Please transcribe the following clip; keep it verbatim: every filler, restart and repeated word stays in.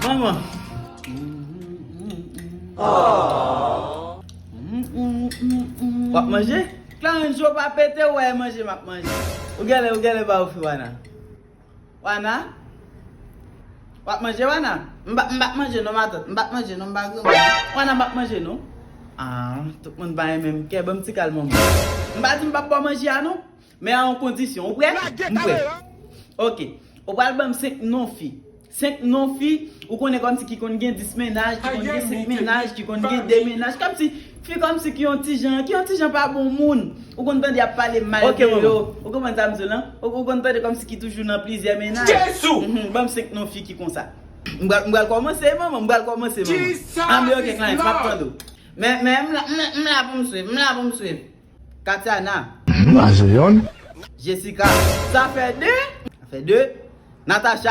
Manman. W ap manje? Clarenjo pa pete, w wè manje m ap manje. Ou genlè, ou genlè ba ou fi Wana. Wana? W ap manje, Wana? M pa, m pa manje non, matant. M pa manje non, m pa granmoun. Wana, m pa manje non. Ah, tout moun pa renmen m. Kè, ban m ti kal manman. M pa di m p ap ba w manje a non. Men a yon kondisyon. Ou prè? M prè. Ok. Ou pral ban m senk non fi. Senk non fi, ou konnen kòmsi ki konn gen dis mennaj, ki konn gen senk mennaj, ki konn gen de mennaj. Kòmsi, fi kòmsi ki yon ti jan, ki yon ti jan pa bon moun. Ou konn tande y ap pale mal de yo. Ou konprann sa m di w lan? Ou, ou konn tande kòmsi ki toujou nan plizyè mennaj. Jezi! Mhm, ban m senk non fi ki konsa. M pral, m pral kòmanse, manman, m pral kòmanse, manman. Anben, ok, Clarence, m ap tande w. Men, men, m la, m la, m la pou m swiv, m la pou m swiv. Katiana. Mhm, a se yonn. Jessica. Sa fè de. Sa fè de. Natacha.